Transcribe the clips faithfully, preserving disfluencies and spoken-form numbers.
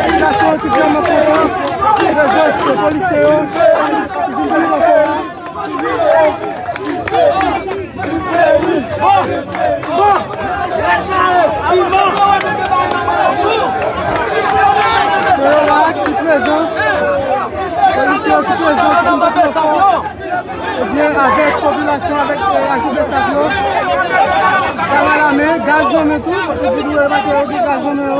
Popilasyon ki vrèman kontan prezans polisye yo ki vin pou yo. Se yo la ki prezan, polisye yo ki prezan, ki vin pou yo. Ebyen, avèk popilasyon, avèk, eh, ajan BSAP yo, bay men, gaz nan men tou, paske vin nou remake yo gen gaz nan men yo.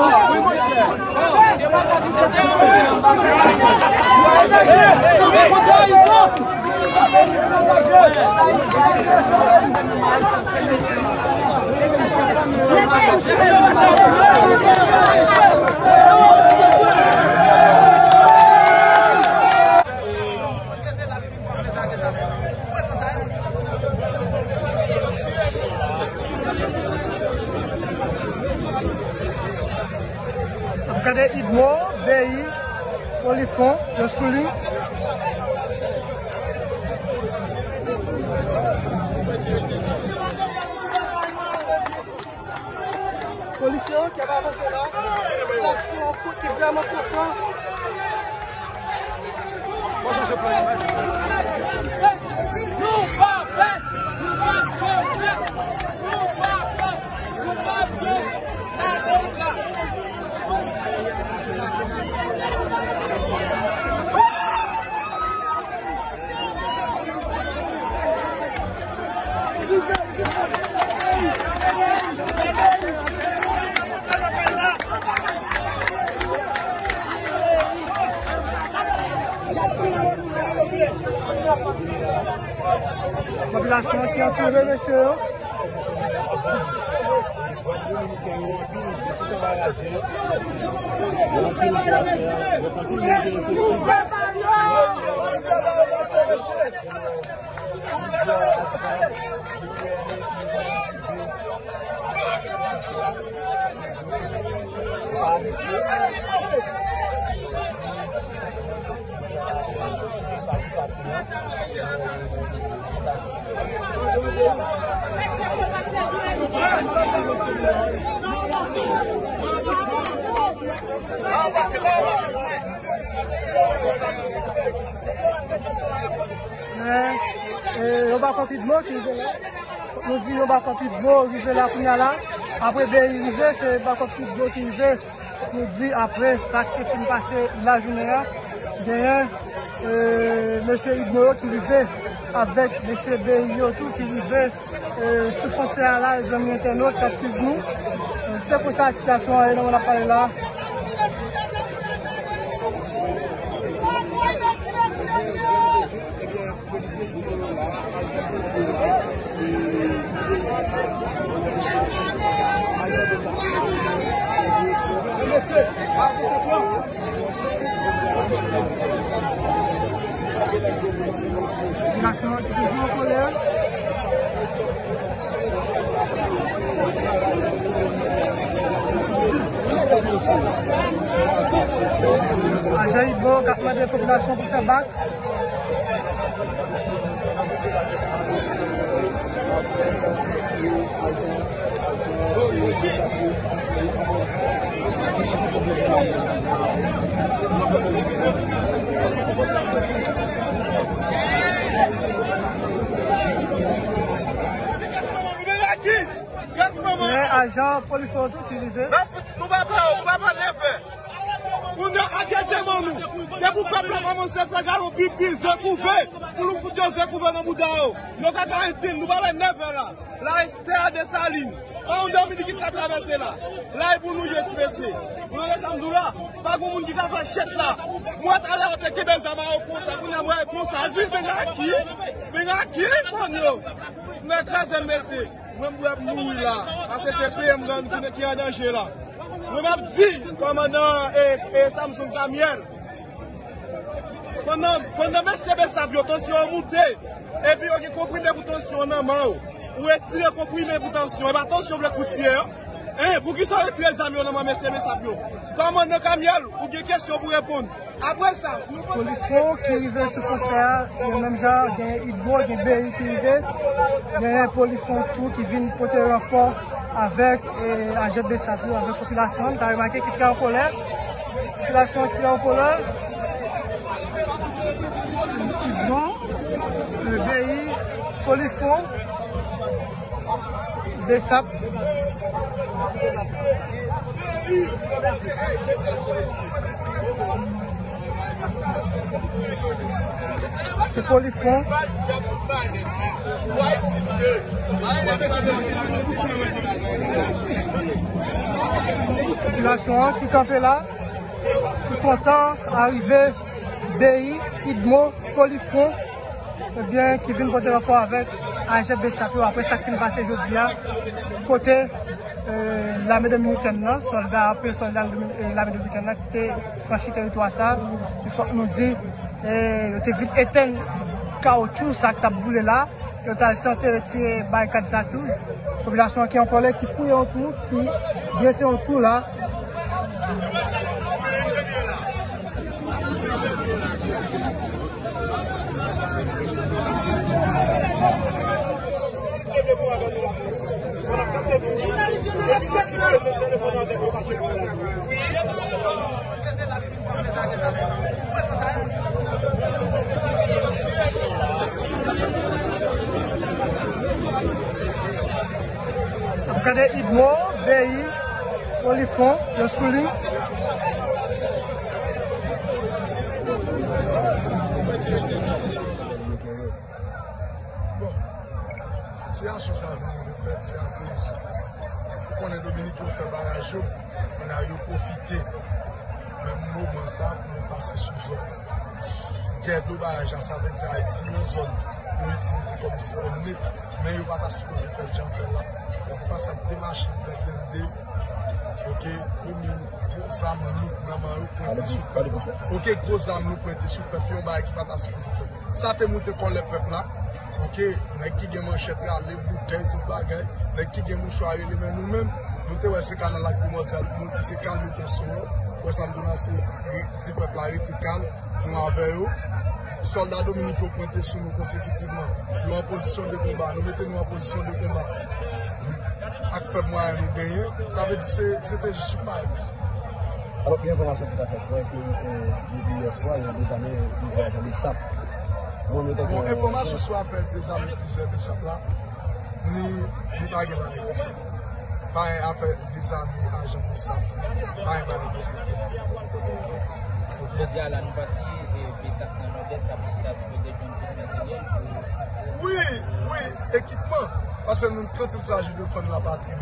Ap gade Idmo, Beyi, Olifon, yo sou li. Polisye yo ki ap avanse la. Sa se yon kout ki vrèman kontan. Nou pa pè! Nou pa pè! Nou pa pè! Nou pa pè! Popilasyon ki antoure mesye yo. Men, e, yon bakòp Idmo ki rive la. Nou di yon bakòp Idmo rive la kounye a la. Apre Beyi rive, se bakòp Idmo ki rive. Nou di apre sa ki te fin pase lajounen an, genyen, e, mesye Idmo yo ki rive avèk mesye Beyi yo tou ki rive, e, sou fwontyè a la, zanmi entènot k ap swiv nou. E, se konsa sitiyasyon an ye nan moman n ap pale la. Popilasyon ki toujou an kolè. Ajan Idmo k ap mande popilasyon pou fè bak. Gen ajan polis yo tou ki rive. Nou pa pè, nou pa pè nèfè. Pou nou akete man nou. Se pou pèp la kòmanse fè galon pipi, ze kouve. Pou nou fout yo ze kouve nan bouda yo. Yo ka ka enten, nou pa pè nèfè la. La e tè a Desalin. Pa yon Dominik ki ka travèse la. La e pou nou ye ti mesye. Pou nou desann dou la. Pa gen moun ki ka fè chet la. Mwen talè yo te kenbe zam a yo konsa, kounye a mwen konsa. Vin, men aki. Men aki, konn yo. Mwen kraze mesye. Mwen m dwe ap mouri la, paske se peyi m ki, ki an danje la. Mwen m ap di, kòmandan, e, e, Samson Kamyèl, pandan, pandan mesye BSAP yo tansyon an moute, epi yo gen konprime pou tansyon an nan men w, ou retire konprime pou tansyon, e pa tansyon vle kout tiye an. En, poukisa w retire zam yo nan men mesye BSAP yo? Kòmandan Kamyèl, ou gen kesyon pou reponn. Apre sa, si nou panse Polifwon ki rive sou fwontyè a, e menm jan, gen Idmo, gen Beyi ki rive, gen Polifwon tou ki vin pote ranfò avèk, e, ajan BSAP yo, avèk popilasyon an. Nou ka remake ki trè an kolè. Popilasyon an ki trè an kolè. Idmo, e, Beyi, Polifwon, BSAP. Se Polifwon. Popilasyon an ki kanpe la, ki kontan arive Beyi, Idmo, Polifwon, ebyen, ki vin pote ranfò avèk ajan BSAP yo apre sa k fin pase jodi a, kote, e, lame dominikèn nan, sòlda, anpil sòlda domi-, e, lame dominikèn nan te franchi teritwa sa, e fòk nou di, e, yo te vin etenn kawotchou sa k t ap boule la, yo t al tante retire barikad sa tou. Popilasyon an ki an kòlè, ki fouye yon twou, ki drese yon twou la. Ap gade Idmo, Beyi, Polifwon, yo sou li. Bon, sitiyasyon sa vin rive fèt, se akoz ou konnen Dominik yo fè baraj yo, kounye a yo pwofite menm moman sa pou yo pase sou zòn. Dèdo baraj la, sa vle di Ayiti, yon zòn yo itilize kòm zòn nèt, men yo pa ta sipoze fè l jan fè l la. Yo te pase ak de machin blende, oke, premye gwo zam lou nan men yo pwente sou pèp la. Oke, gwo zam lou pwente sou pèp, yon bagay ki pa ta sipoze fèt. Sa te moute kòlè pèp la. Oke, nèg ki gen manchèt rale, boutèy, tout bagay. Nèg ki gen mouchwa rele, men nou menm, nou te wè se kanal la ki primòdyal pou nou, ki se kalme tansyon yo. Wè sa m di w la, se re-, di pèp la rete kalm, nou avè yo. Sòlda Dominik yo pwente sou nou konsekitivman. Yo an pozisyon de konba, nou mete nou an pozisyon de konba. Ak fèb mwayen nou genyen, sa vle di se, se te jis yon parèy konsa. Alò, gen enfòmasyon ki ta fè kwè ke, e, depi yè swa, yo dezame plizyè ajan BSAP. Bon, enfòmasyon sou afè dezame plizyè BSAP la, ni, ni pa gen bagay konsa. Pa gen afè dezame ajan BSAP. Pa gen bagay konsa. Jodi a la, nou pa si, e, BSAP nan Nòdès ta, ta sipoze jwenn plis materyèl pou... Wi, wi, ekipman. Paske nou, quand il s'agit de défendre la patrie,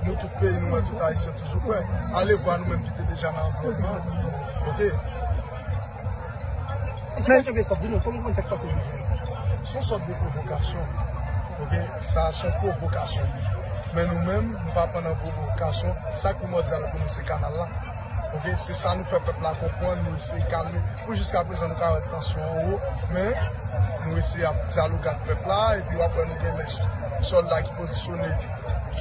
nou tout peyi nou, tout Ayisyen toujou prè. Ale vwa nou menm ki te deja nan anvlòp lan. Oke. Ekipasyon BSAP, di nou, kòman, kòman sa k pase jodi a? Se yon sòt de pwovokasyon. Oke, sa se yon pwovokasyon. Men nou menm, nou pa pran nan pwovokasyon. Sa k primòdyal pou nou, se kanal la. Oke, se sa nou fè pèp la konprann, nou eseye kalme. Pou jiskaprezan, nou ka wè tansyon an wo, men nou eseye ap dyaloge ak pèp la, epi w ap wè nou gen men sòlda ki pozisyone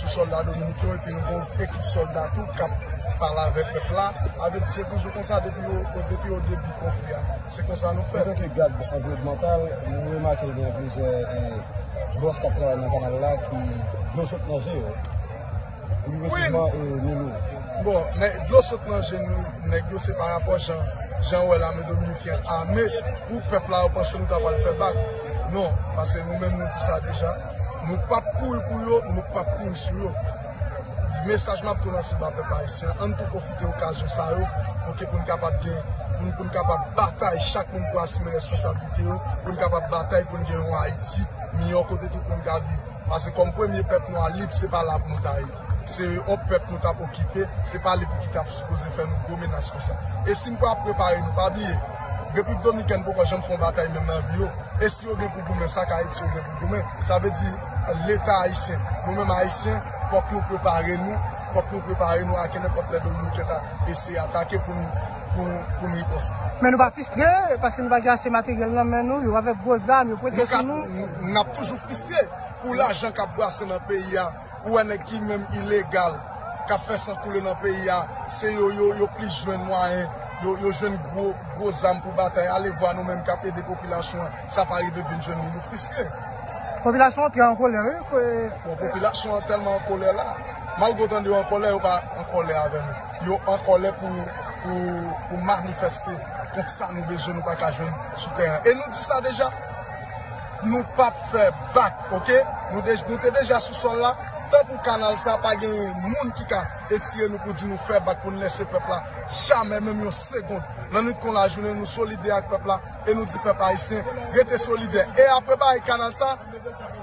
sou sòlda dominiken yo, epi nou gen yon ekip sòlda tou k ap pale avèk pèp la. Sa vle di se toujou konsa depi o, depi o debi konfli a. Se konsa nou fè. Antanke gad anviwònmantal, nou remake gen plizyè, e, bòs k ap travay nan kanal la ki dlo sot nan je yo. Wi. Bon, men dlo sot nan je nou, nèg yo, se pa rapò jan, jan w wè lame dominiken ame pou pèp la, yo panse nou ta pral fè bak. Non, paske nou menm nou di sa deja. Nou p ap kouri pou yo, nou p ap kouri sou yo. Mesaj m ap tou lanse ba pèp ayisyen, ann tou pwofite okazyon sa yo, oke, pou n kapab gen, pou n, pou n kapab batay, chak moun pou asime responsablite yo, pou n kapab batay pou n gen yon Ayiti miyò kote tout moun ka viv. Paske kòm premye pèp nwa lib, se pa la pou nou ta ye. Se yon pèp nou t ap okipe, se pa li pou ki t ap sipoze fè nou gwo menas konsa. E si n pa prepare nou, pa bliye, Repiblik Dominikèn poko janm fè yon batay menm nan vi yo. E si yo gen pou goumen, sa k Ayiti yo gen pou goumen. Sa vle di, Leta ayisyen, nou menm Ayisyen, fòk nou prepare nou, fòk nou prepare nou a kenenpòt lè Dominiken ta eseye atake pou n, pou n, pou n riposte. Men nou pa fristre, paske nou pa gen ase materyèl nan men nou, yo avèk gwo zam, yo pwente sou nou. N, n ap toujou fristre pou lajan k ap brase nan peyi a. Ou wè nèg ki menm ilegal, k ap fè san koule nan peyi a, se yo, yo, yo plis jwenn mwayen Yo, yo jwenn gwo, gwo zam pou batay. Ale vwa nou menm k ap ede popilasyon an, sa pa rive vin jwenn nou, nou fristre. Popilasyon an trè an kolè, wi. Bon, popilasyon an tèlman an kolè la. Malgre w tande yo an kolè, yo pa an kolè avè nou. Yo an kolè pou, pou, pou manifeste kont sa nou bezwen, nou pa ka jwenn sou teren. E nou di sa deja. Nou p ap fè bak, oke? Nou, de, nou te deja sou sòl la. Tan pou kanal sa, pa gen moun ki ka etire nou pou di nou fè bak, pou n lèse pèp la. Jamè, menm yon segond. Nan nwit kon lajounen, nou solidè ak pèp la. E nou di pèp ayisyen, rete solidè. E apre bay kanal sa,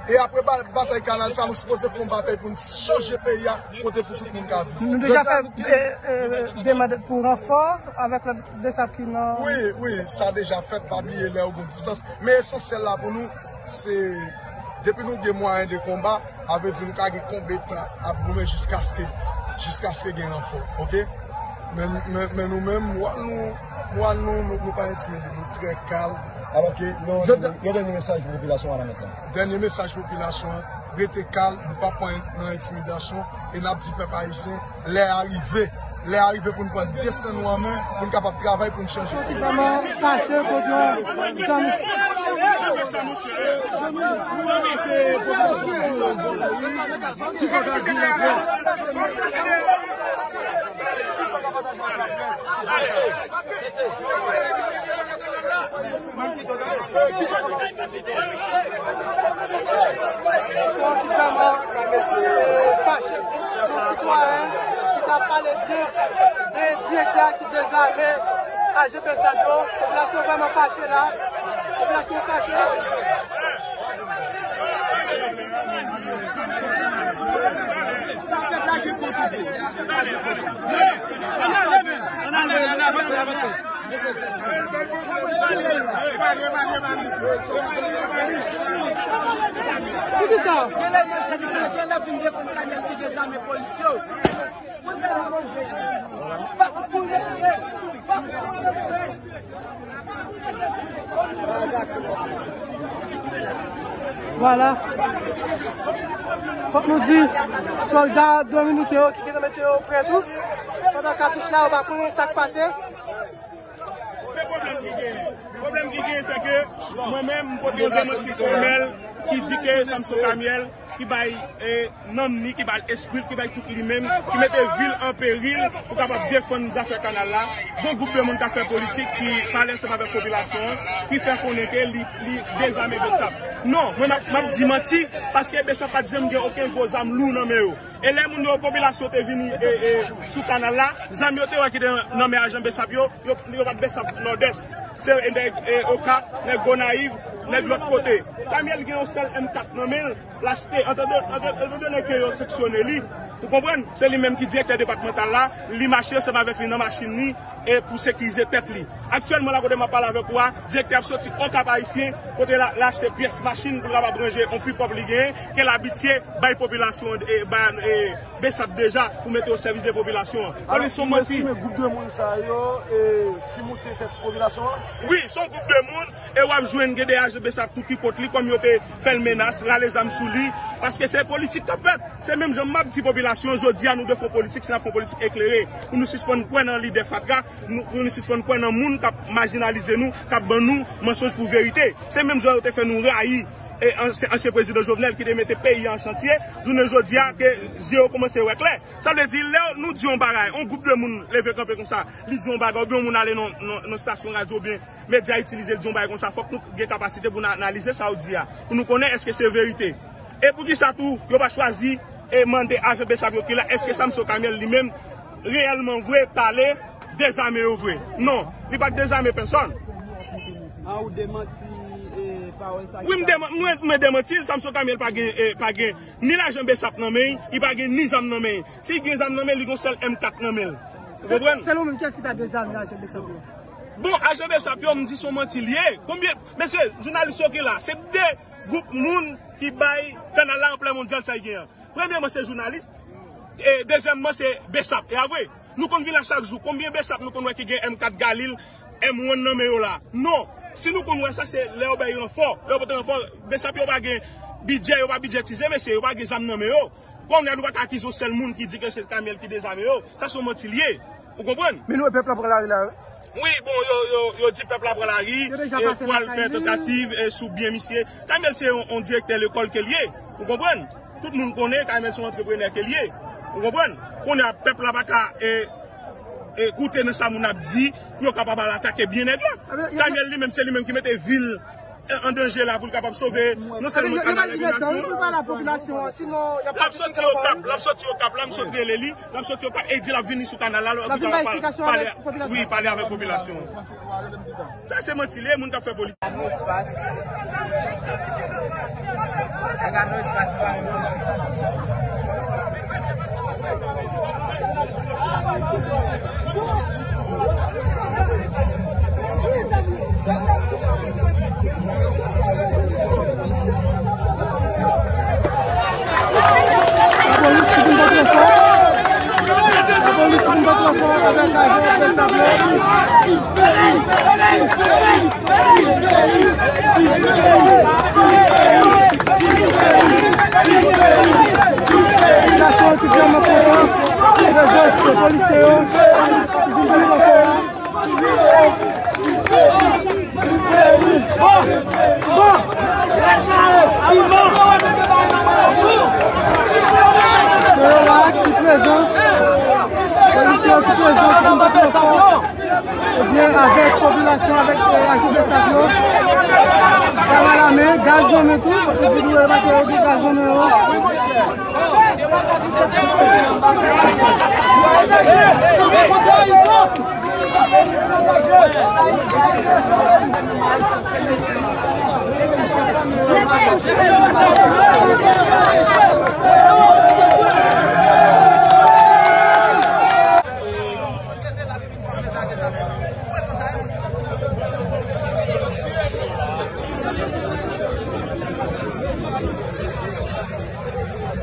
e apre ba- batay kanal sa, nou sipoze fè yon batay pou n chanje peyi a, kote pou tout moun ka viv. Nou deja fè, e, e, demann pou ranfò avèk lòt BSAP ki nan... Wi, wi, sa deja fèt, pa bliye lè yo gon distans. Men esansyèl la pou nou, se depi nou gen mwayen de konba, a vle di nou ka gen konbatan ap goumen jiskaske, jiskaske gen ranfò, oke? Men, men, men nou menm, moral nou, moral nou, nou, nou pa entimide, nou trè kalm, oke? Yon, yon dènye mesaj pou popilasyon an, Lamet la. Dènye mesaj popilasyon an, rete kalm, nou pa pran nan entimidasyon, e n ap di pèp ayisyen, lè a rive, lè a rive pou n pran desten nou an men, pou n kapab travay, pou n chanje peyi. Vrèman fache kont yon zanmi. Yon ki vrèman fache kont yon sitwayen ki t ap pale de, de direktè ki dezame ajan BSAP yo. Popilasyon vrèman fache la. Popilasyon fache. Sa pèp la gen kont li. Ann ale, ann ale, ann ale, avanse, avanse. Poukisa? Genlè vin defann Daniel ki dezame polis yo. Vwala. Fòk nou di sòlda dominiken yo ki gentan mete yo prè tou. Pandan katouch la, yo pa konnen sa k pase. Men pwoblèm ki genyen. Pwoblèm ki genyen, se ke mwen menm, m pote yon demanti fòmèl ki di ke Samson Camiel, ki bay, e, nanm ni, ki bay espri l, ki bay tout li menm, ki mete vi l an peril pou kapab defann zafè kanal la. Gon gwoup de moun k ap fè politik ki pale ansanm avèk popilasyon an, ki fè konnen ke li, li dezame BSAP. Non, mwen m ap, m ap di manti, paske BSAP pa t janm gen okenn gwo zam lou nan men yo. E lè moun yo, popilasyon te vini, e, e, sou kanal la, zam yo te wè ki te nan, nan men ajan BSAP yo, yo, yo pa t BSAP Nòdès. Se nèg, e, Okap, nèg Gonayiv, nèg lòt kote. Camiel gen yon sèl M kat nan men l, l achte, antan de, antan, antan de nèg ke yo sanksyone li, ou konprann? Se li menm ki direktè depatmantal la, li mache ansanm avèk li nan machin li, e pou sekirize tèt li. Aktyèlman la kote m ap pale avèk ou a, direktè ap soti Okap Ayisyen, kote l a, l achte pyès machin pou l kapab ranje yon pikòp li genyen, ke l abitye bay popilasyon, e, bay, e, BSAP deja pou mete o sèvis de popilasyon an. Fò li son manti. Alò, si nou estime gwoup de moun sa yo, e, ki moute tèt popilasyon an? Wi, se yon gwoup de moun, e w ap jwenn gen de ajan BSAP tou ki kont li, kòm yo te fè l menas, rale zam sou li, paske se politik k ap fèt. Se menm jan m ap di popilasyon, jodi a nou dwe fè yon politik, si n ap fè yon politik eklere, pou nou sispann kwè nan lidè fatra, nou, pou nou sispann kwè nan moun k ap majinalize nou, k ap ban nou mansonj pou verite. Se menm jan yo te fè nou rayi, e, ansyen, ansyen prezidan Jovenel ki te mete peyi a an chantye, jounen jodi a ke zye yo kòmanse wè klè. Sa vle di, lè nou di yon bagay, yon gwoup de moun leve kanpe konsa, li di yon bagay, oubyen yon moun ale nan, nan, nan stasyon radyo, oubyen medya itilize l di yon bagay konsa, fòk nou gen kapasite pou n analize sa yo di a, pou nou konnen èske se verite. E poukisa tou, yo pa chwazi e mande ajan BSAP yo ki la, èske Samson Camiel li menm, reyèlman vre, t ale dezame yo vre? Non, li pa t dezame pèsòn. A, ou demanti, e, pawòl sa ki... Wi, m deman-, mwen, mwen demanti l, Samson Camiel pa gen, e, pa gen ni lajan BSAP nan men l, li pa gen ni zam nan men l. Si l gen zam nan men l, li gen yon sèl M kat nan men l. Ou konprann? Selon ou menm, kiyès ki ta dezame ajan BSAP yo? Bon, ajan BSAP yo, m di se yon manti l ye. Konbyen, mesye, jounalis yo ki la, se de gwoup moun ki bay kanal la anplè mondyal sa l gen an. Premyèman, se jounalis. E dezyèmman, se BSAP. E a vre, nou konn vin la chak jou. Konbyen BSAP nou konn wè ki gen M kat Galil, M one nan men yo la? Non. Si nou konn wè sa, se lè yo bay ranfò. Lè yo pote ranfò, BSAP yo pa gen bidjè, yo pa bidjetize, mesye, yo pa gen zam nan men yo. Kounye a, nou pa ka akize yon sèl moun ki di ke se Camiel ki dezame yo. Sa se yon manti l ye. Ou konprann? Men nou wè pèp la pran lari la, wi. Wi, bon, yo, yo, yo di pèp la pran lari e pral fè tantativ e sou byen misye. Kamel se yon, yon direktè lekòl ke l ye, ou konprann? Tout moun konnen Kamel se yon antreprenè ke l ye, ou konprann? Kounye a, pèp la pa ka e, e, koute nan sa moun ap di pou yo kapab al atake byen nèg la. Kamel li menm, se li menm ki mete vi l an danje la pou l kapab sove non sèlman Kanal Liberasyon. L ap soti Okap, l ap soti Okap la, m sot rele li, l ap soti Okap e di l ap vini sou kanal la pou l kapab pale, wi, pale avèk popilasyon an. Sa se manti li ye, moun k ap fè politik. Lapolis ki vin pa twò fò. Lapolis ki vin pa twò fò avèk ajan P S A yo. Popilasyon ki vrèman kontan prezans polisye yo ki vin pa twò fò a. Se yo la ki prezan. Polisye yo ki prezan, ki vin pa twò fò. Ebyen, avèk popilasyon, avèk, eh, ajan P S A yo, zam alamen, gaz nan men tou, paske di nou, yo pa te gen gaz nan men yo.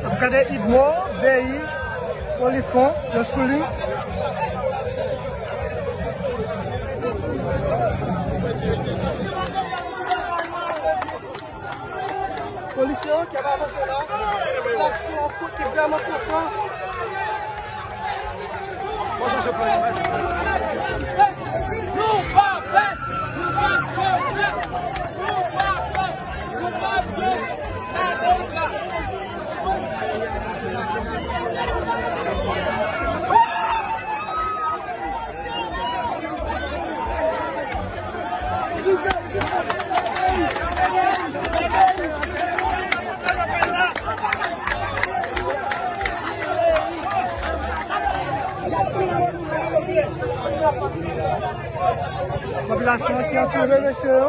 Ap gade Idmo, Beyi, Olifon, yo sou li. Polisye yo ki ap avanse la. Popilasyon ki vrèman kontan. Nou pa pè, nou pa pè, nou pa pè, nou pa pè. Popilasyon ki antoure mesye yo.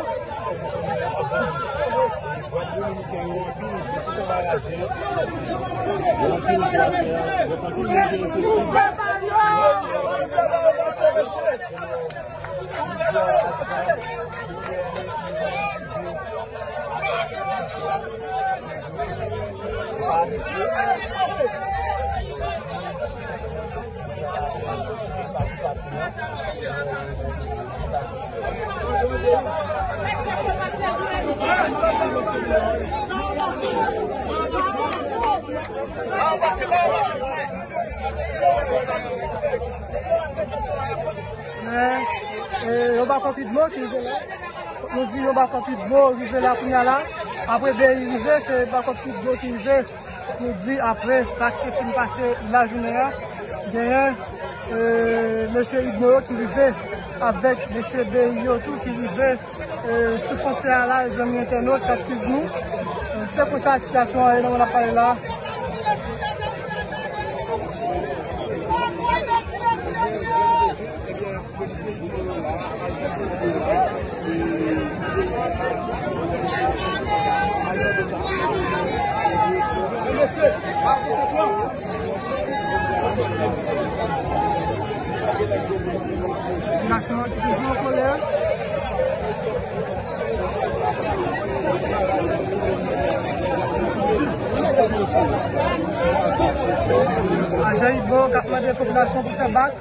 Men, e, yon bakòp Idmo ki rive la. Fòk nou di yon bakòp Idmo rive la kounye a la. Apre Beyi rive, se bakòp Idmo ki rive. Fòk nou di apre sa ki te fin pase lajounen an, genyen, e, mesye Idmo yo ki rive avèk mesye Beyi yo tou ki rive. E, sou fwontyè a la, zanmi entènot k ap swiv nou. E, se konsa sitiyasyon an ye nan mwen ap pale la. Nasyon an ki toujou an kolè. Ajan Idmo k ap mande popilasyon pou fè bak.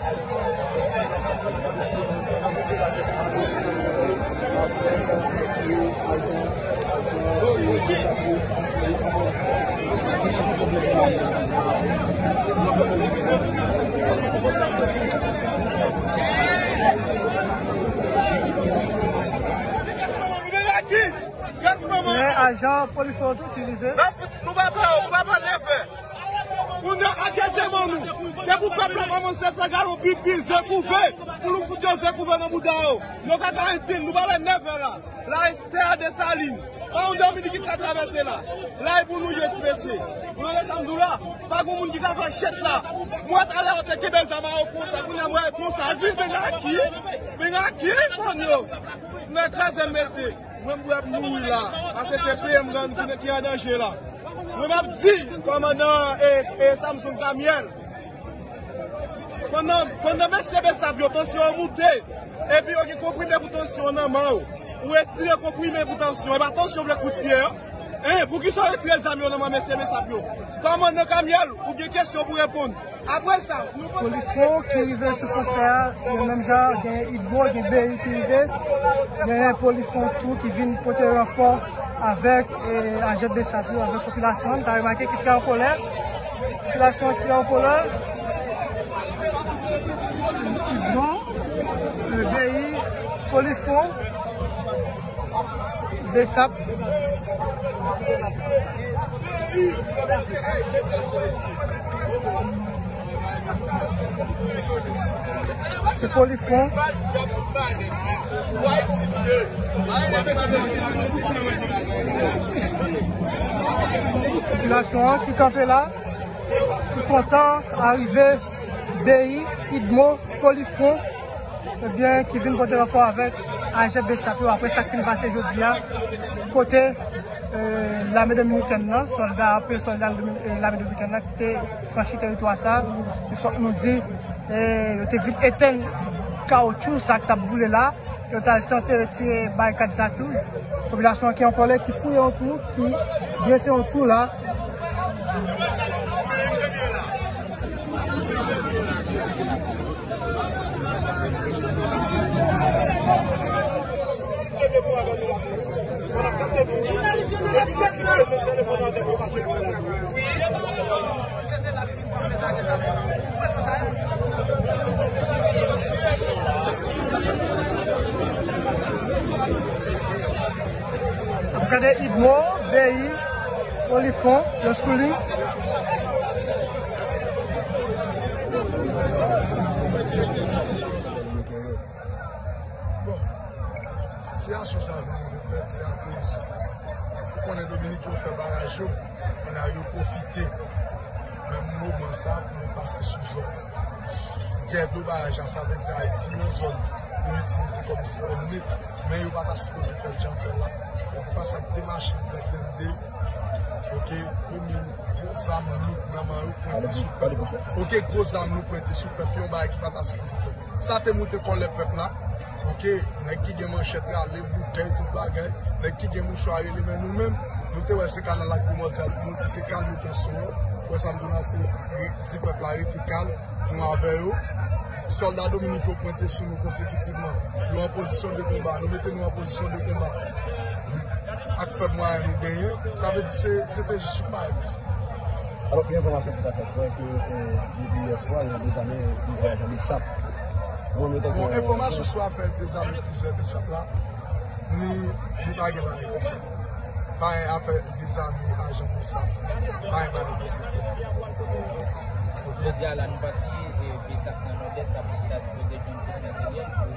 Ki? Gad manman. Gen ajan polis yo tou ki rive. N ap fout, nou pa pè, nou pa pè nèfè. Kounye a, gade manman nou. Se pou pèp la kòmanse fè galon pipi, ze kouve. Pou nou fout yo ze kouve nan bouda yo. Yo ka ka enten, nou pa pè nèfè la. La, se tè a Desalin. Pa yon Dominik ki ka travèse la. La, e pou nou ye ti mesye. Ou tande sa m di w la? Pa gen moun ki ka fè chet la. Mwen, talè, yo te kenbe zam a yo konsa. Kounye a, mwen, konsa. Vin, ben aki. Ben aki, konn yo. Nan kraze mesye. Mwen, m prè pou mouri la. Paske se peyi m nan ki, ki an danje la. Mwen, m ap di, kòmandan, e, e, Samson Camille. Pandan, pandan mesye Besap yo, tansyon an moute, epi yo gen konprime pou tansyon an nan men w. Ou retire konprime pou tansyon, e pa tansyon vle koutiye an. En, poukisa w retire zam yo nan men mesye Besap yo? Kòmandan Camille, ou gen kesyon pou reponn. Apre sa, si nou panse Polifwon ki rive sou fwontyè a, yo menm jan, gen Idmo, gen Beyi ki rive, gen Polifwon tou ki vin pote ranfò avèk, eh, ajan Besap yo, avèk popilasyon an. Nou ka remake ki fè an kolè. Popilasyon ki an kolè. Bon, eh, Beyi, Polifwon, Besap. Se Polifwon. Popilasyon an ki kanpe la, ki kontan arive Beyi, Idmo, Polifwon, ebyen, ki vin pote ranfò avèk ajan Besap yo apre sa k fin pase jodi a, kote, eh, lame dominikèn nan, sòlda, anpil sòlda domi-, eh, lame dominikèn nan te franchi teritwa sa, e fòk nou di, eh, yo te vin etenn kawotchou sa k t ap boule la, yo t al tante retire barikad sa tou. Popilasyon an ki an kòlè, ki fouye yon twou, ki drese yon twou la. Ap gade Idmo, Beyi, Polifwon, yo sou li. Bon, sitiyasyon sa vin rive, se akoz ou konnen Dominik yo fè baraj yo, kounye a yo pwofite menm moman sa pou yo pase sou zòn. Tè dlo baraj la, sa vle di Ayiti, yon zòn nou itilize kòm zòn nèt, men yo pa ta sipoze fè l jan fè l la. Epi pa sa, de machin blende, ok, premye gwo zam louk nan men yo pwente sou pèp. Ok, gwo zam nou pwente sou pèp, yon bagay ki pa ta sipoze fèt. Sa te moute kòlè pèp la. Ok, nèg ki gen manchèt rale, boutèy, tout bagay, nèg ki gen mouchwa rele, men nou menm, nou te wè se kanal la ki primòdyal pou nou, ki se kalme tansyon an. Wè sa m di w la, se re-, di pèp la rete kalm, nou avè yo. Sòlda Dominik yo pwente sou nou konsekitivman. Yo an pozisyon de konba, nou mete nou an pozisyon de konba. Ak fèb mwayen nou genyen, sa vle di se, se te jis yon bagay konsa. Alò, gen enfòmasyon ki ta fè kwè ke, eh, depi yè swa, yo dezame plizyè ajan Besap. Bon, enfòmasyon sou afè dezame plizyè Besap la, ni, ni pa gen bagay konsa. Pa gen afè dezame ajan Besap. Pa gen bagay konsa. Jodi a la, nou pa siye, eh, Besap nan Nòdès, la, ta sipoze jwenn plis materyèl pou...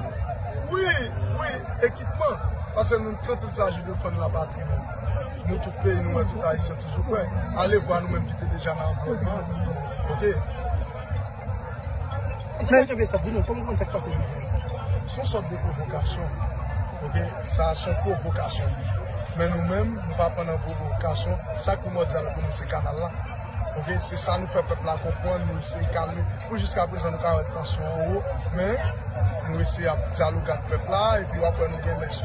Wi, wi, ekipman. Paske nou, quand il s'agit de défendre la patrie menm, nou tout peyi, nou wè tout Ayisyen toujou prè. Ale vwa nou menm ki te deja nan anviwònman. Ok? Ki te ka chanje sa? Di nou, kòman konprann sa k pase jodi a? Se yon sòt de pwovokasyon. Ok? Sa, se yon pwovokasyon. Men nou menm, nou pa pran nan pwovokasyon. Sa k primòdyal pou nou, se kanal la. Ok, se sa nou fè pèp la konprann, nou eseye kalme. Pou jiska prezan, nou ka wè tansyon an wo, men nou eseye ap dyaloge ak pèp la, epi w ap wè nou gen nèg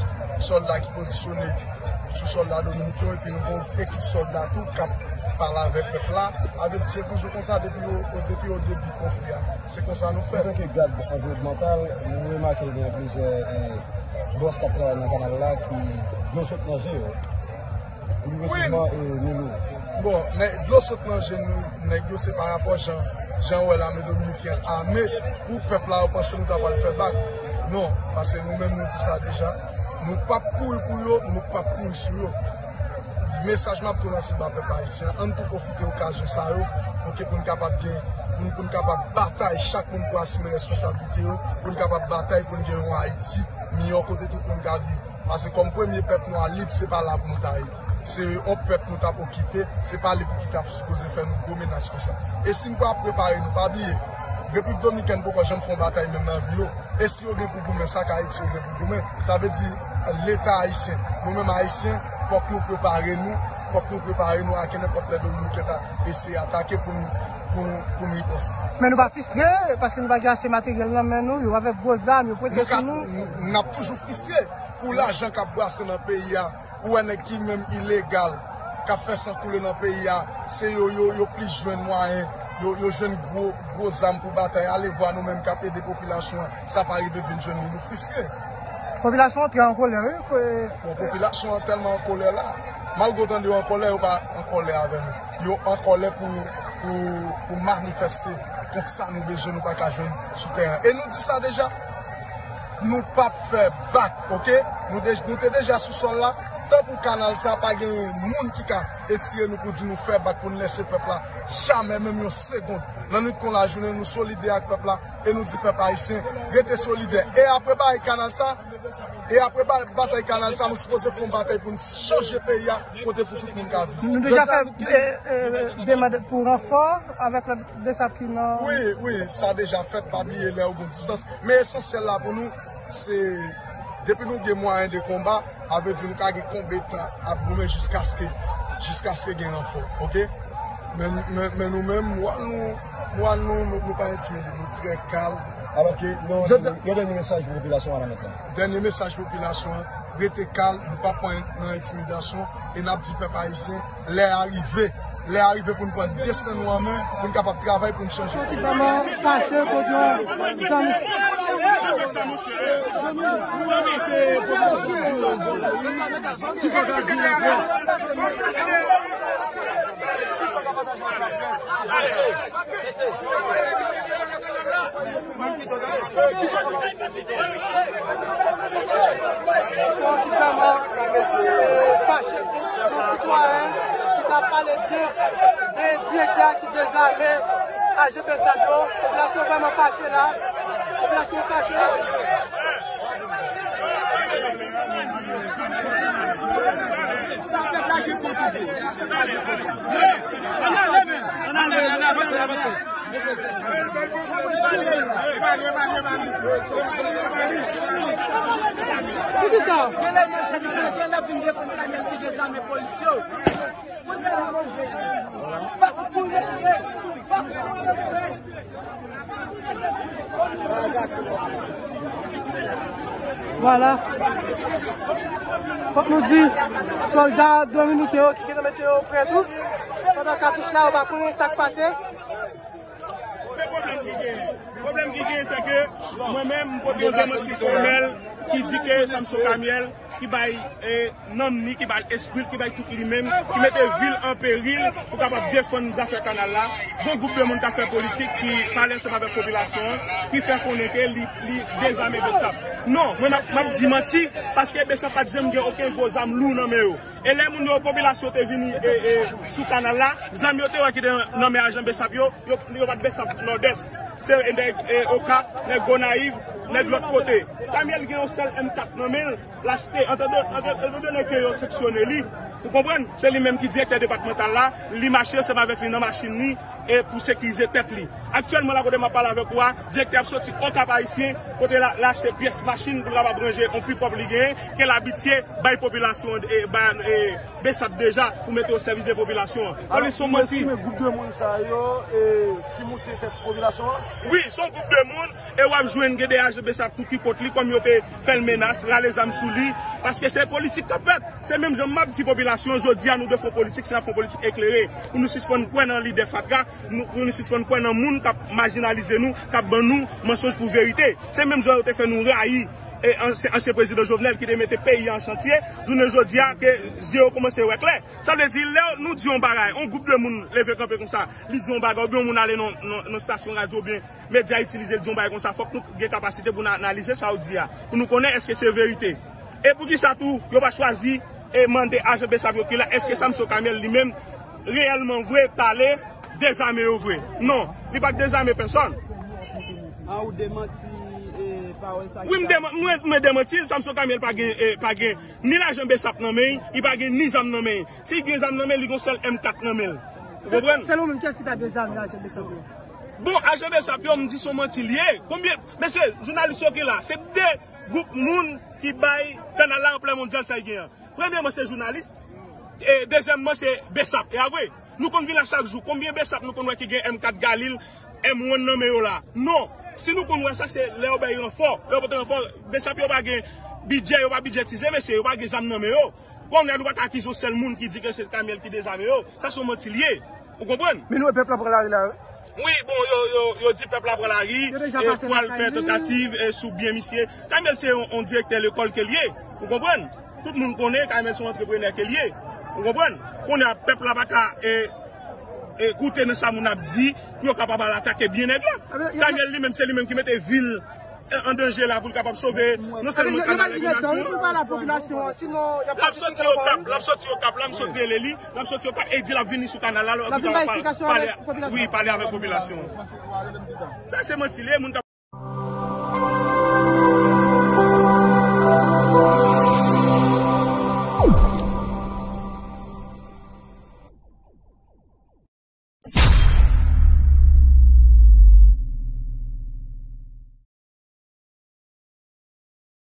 sòlda ki pozisyone sou sòlda dominik yo, epi nou gen yon ekip sòlda tou k ap pale avèk pèp la. Sa vle di se toujou konsa depi o, o, depi o debi konfli a. Se konsa nou fè. Antanke gad anviwònmantal, nou remake gen plizyè, eh, bòs k ap travay nan kanal la ki dlo sot nan je yo. Wi. Bon, nèg, dlo sot nan je nou, nèg yo se pa rapò jan, jan w wè lame dominiken ame pou pèp la, yo panse nou ta pral fè bak. Non, paske nou menm nou di sa deja. Nou p ap kouri pou yo, nou p ap kouri sou yo. Mesaj m ap tou lanse ba pèp ayisyen an, ann tou pwofite okazyon sa yo, ok, pou n kapab gen, pou n, pou n kapab batay, chak moun pou asime responsablite yo, pou n kapab batay pou n gen yon Ayiti miyò kote tout moun ka viv. Paske kòm premye pèp nwa lib, se pa la pou nou ta ye. Se yon pèp nou t ap okipe, se pa li pou ki t ap sipoze fè nou gwo menas konsa. E si n pa prepare nou, pa bliye, Repiblik Dominikèn poko janm fè yon batay menm nan vi yo. E si yo gen pou goumen, sa k Ayiti yo gen pou goumen. Sa vle di, Leta ayisyen, nou menm Ayisyen, fòk nou prepare nou, fòk nou prepare nou a ke nenpòt lè Dominikèn ta eseye atake pou n, pou, pou n riposte. Men nou pa fistre, paske nou pa gen ase materyèl nan men nou, yo avèk gwo zam, yo prete sou nou. Nou ka, n, n ap toujou fistre pou lajan k ap brase nan peyi a. Ou wè nèg ki menm ilegal, k ap fè san koule nan peyi a, se yo, yo, yo plis jwenn mwayen, yo, yo jwenn gwo, gwo zam pou batay. Ale vwa nou menm k ap ede popilasyon an, sa pa rive vin jwenn nou, nou fristre. Popilasyon an trè an kolè, wi. Bon, popilasyon an tèlman an kolè la, malgre w tande yo an kolè, yo pa an kolè avè nou. Yo an kolè pou, pou, pou manifeste kont sa nou bezwen, nou pa ka jwenn sou teren. E nou di sa deja. Nou p ap fè bak, ok? Nou, de, nou te deja sou sòl la. Tan pou kanal sa, pa gen moun ki ka etire nou pou di nou fè bak, pou n lèse pèp la. Jamè, menm yon segonn. Nan nwit kon lajounen, nou solidè ak pèp la e nou di pèp ayisyen, rete solidè. E apre bagay kanal sa, e apre ba, batay kanal sa, nou sipoze fè yon batay pou n chanje peyi a, kote pou tout moun ka viv. Nou deja fè, e, e, demann pou ranfò avèk lòt Besap ki nan... Wi, wi, sa deja fèt, pa bliye lè yo gon distans. Men esansyèl la pou nou, se depi nou gen mwayen de konba, a vle di nou ka gen konbatan ap goumen jiskaske, jiskaske gen ranfò, ok? Men, men, men nou menm, moral nou, moral nou, nou, nou pa entimide, nou trè kalm, ok? Alò, yon, yon dènye mesaj pou popilasyon an la mentnan. Dènye mesaj popilasyon an, rete kalm, nou pa pran nan entimidasyon, e n ap di pèp ayisyen, lè a rive. Lè a rive pou n pran desten nou an men, pou n kapab travay, pou n chanje peyi. Vrèman fache kont yon zanmi. Fache kont yon sitwayen ki ta pale byen de direktè ki dezame A G P sa yo. Popilasyon vrèman fache la. Popilasyon fache. Sa pèp la gen pou di. Ann ale, men. Ann ale, ann ale, avanse, avanse. Poukisa? Gen lè vin defann kanèl ki dezame polis yo. Vwala. Fòk nou di sòlda dominiken yo ki gentan mete yo prè tou. Pandan katouch la, yo pa konnen sa k pase. Men pwoblèm ki genyen. Pwoblèm ki genyen, se ke mwen menm, m pote yon demanti fòmèl ki di ke Samson Camille, ki bay, e, nanm ni, ki bay espri l, ki bay tout li menm, ki mete vi l an peril pou kapab defann zafè kanal la. Gon gwoup de moun k ap fè politik ki pale ansanm avèk popilasyon an, ki fè konnen ke li, li dezame Besap. Non, mwen m ap, m ap di manti, paske Besap pa t janm gen okenn gwo zam lou nan men yo. E lè moun yo, popilasyon te vini, e, e, sou kanal la, zam yo te wè ki te nan, nan men ajan Besap yo, yo, yo pa t Besap Nòdès. Se nèg, e, Okap, nèg Gonayiv, nèg lòt kote. Camille gen yon sèl M kat nan men l, l achte, antan, antan, etan done ke yo sanksyone li, ou konprann, se li menm ki direktè depatmantal la, li mache ansanm avèk li nan machin li, e pou sekirize tèt li. Aktyèlman la kote m ap pale avèk ou a, direktè ap soti Okap Ayisyen, kote l a, l achte pyès machin pou l kapab ranje yon pikòp li genyen, ke l abitye bay popilasyon, e, bay, e, Besap deja pou mete o sèvis de popilasyon an. Sa vle di se yon manti. Alò, ou estime gwoup de moun sa yo, e, ki moute tèt popilasyon an? Wi, se yon gwoup de moun, e w ap jwenn gen de ajan Besap tou ki kont li, kòm yo te fè l menas, rale zam sou li, paske se politik k ap fèt. Se menm jan m ap di popilasyon, jodi a nou dwe fè yon politik, si n ap fè yon politik eklere, pou nou sispann kwè nan lidè fatra, nou, pou nou sispann kwè nan moun k ap majinalize nou, k ap ban nou mansonj pou verite. Se menm jan yo te fè nou rayi, e, ansyen, ansyen prezidan Jovenel ki te mete peyi a an chantye, jounen jodi a ke zye yo kòmanse wè klè. Sa vle di, lè nou di yon bagay, yon gwoup de moun leve kanpe konsa, li di yon bagay, oubyen yon moun ale nan, nan, nan stasyon radyo, oubyen medya itilize l di yon bagay konsa, fòk nou gen kapasite pou n analize sa yo di a, pou nou konnen èske se verite. E poukisa tou yo pa chwazi e mande ajan BSAP yo ki la, èske Samson Kamyèl li menm reyèlman vre t ale dezame yo vre? Non, li pa t dezame pèsòn. An ou demanti e pawòl sa ki... Wi, m demanti, mwen demanti l. Samson Kamyèl pa gen, e, pa gen ni lajan BSAP nan men l, li pa gen ni zam nan men l. Si l gen zam nan men l, li gen yon sèl M kat nan men l. Ou konprann? Selon ou menm, kiyès ki ta dezame ajan BSAP yo? Bon, ajan BSAP yo, m di se yon manti l ye. Konbyen, mesye, jounalis yo ki la, se de gwoup moun ki bay kanal la anplè mondyal sa l gen an. Premyèman, se jounalis. E dezyèmman, se BSAP. E a vre, nou konn vin la chak jou. Konbyen BSAP nou konn wè ki gen M kat Galil, M wan nan men yo la? Non. Si nou konn wè sa, se lè yo bay ranfò. Lè yo pote ranfò, BSAP yo pa gen bidjè, yo pa bidjètize, mesye, yo pa gen zam nan men yo. Kounye a nou pa ka akize yon sèl moun ki di ke se Kamyèl ki dezame yo. Sa se yon manti l ye. Ou konprann? Men nou wè pèp la pran lari la, wi. Wi, bon, yo, yo, yo di pèp la pran lari, e pou al fè tantativ e sou byen misye. Kamyèl se yon, yon direktè lekòl ke l ye. Ou konprann? Tout moun konnen Kamyèl se yon antreprenè ke l ye. Ou konprann? Kounye a pèp la pa ka e, e, koute nan sa moun ap di pou yo kapab al atake byen nèg la. Kamyèl li menm, se li menm ki mete vi l an danje la pou l kapab sove non sèlman kanal la, men nasyon an. L ap soti Okap, l ap soti Okap la, m sot rele li, l ap soti Okap e di l ap vini sou kanal la pou l kapab pale, wi, pale avèk popilasyon an. Sa se manti l ye, moun k ap